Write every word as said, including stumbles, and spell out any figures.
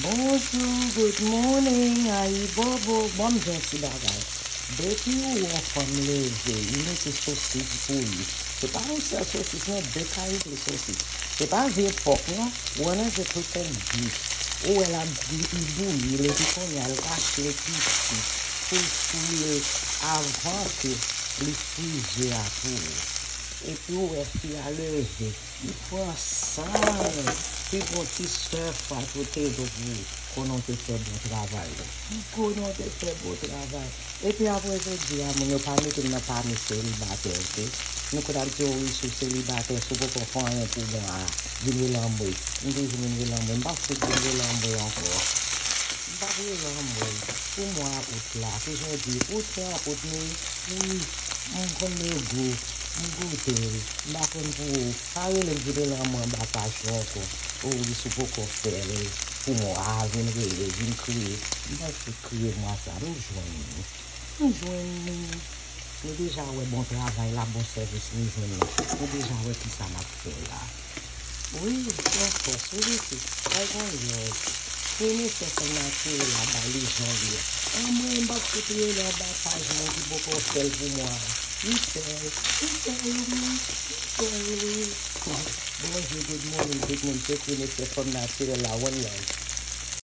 Bonjou, good morning, ayibobo. Bon, m di yon ti bagay. Depi ou wè yon fanm leve, li mete sosis bouyi. Se pa yon sèl sosis, non, de kalite sosis. Se pa vye pòk, non. Ou wè nan je tout tèt bif. Ou wè l ap bouyi, li bouyi l, epi kounye a l rache l piti pou l fri l avan ke li fri je a pou ou. Epi ou wè fi a leve, li pran san l, li pran ti sè fwa pou te do pou konnen w te fè bon travay la. Konnen w te fè bon travay. Epi apre jodi a, moun yo pa mete m nan pami selibatè, oke? Nou konn ap di, wi, si w selibatè, si w poko fè anyen pou mwa a, vin rele anmwe. M toujou vin rele anmwe. M pa fout vin rele anmwe ankò. M p ap rele anmwe. Pou mwa out la, toujou di, out lan, out nou, wi, m konn le gou, m goute l, m pa konn pou ou. Pa rele m vin rele anmwe anba paj mwen ankò. O wi, si w poko fè l pou mwa a, vin rele, vin kriye. M pa fout kriye mwa sa, nou jwenn nou. Nou jwenn nou. Nou deja wè bon travay la, bon sèvis nou jwenn la. Nou deja wè kisa n ap fè la. Wi, fè fòs, wi, pitit. Bay konn lòv. Premye sè fanm natirèl la bay li jan li ye. An mwen, m p ap fout rele anba paj moun ki poko fè l pou mwa. Li fè l, li fè l, wi, li fè l, wi. Bonjou, good morning, tout moun. Se premye sè fanm natirèl la, one love.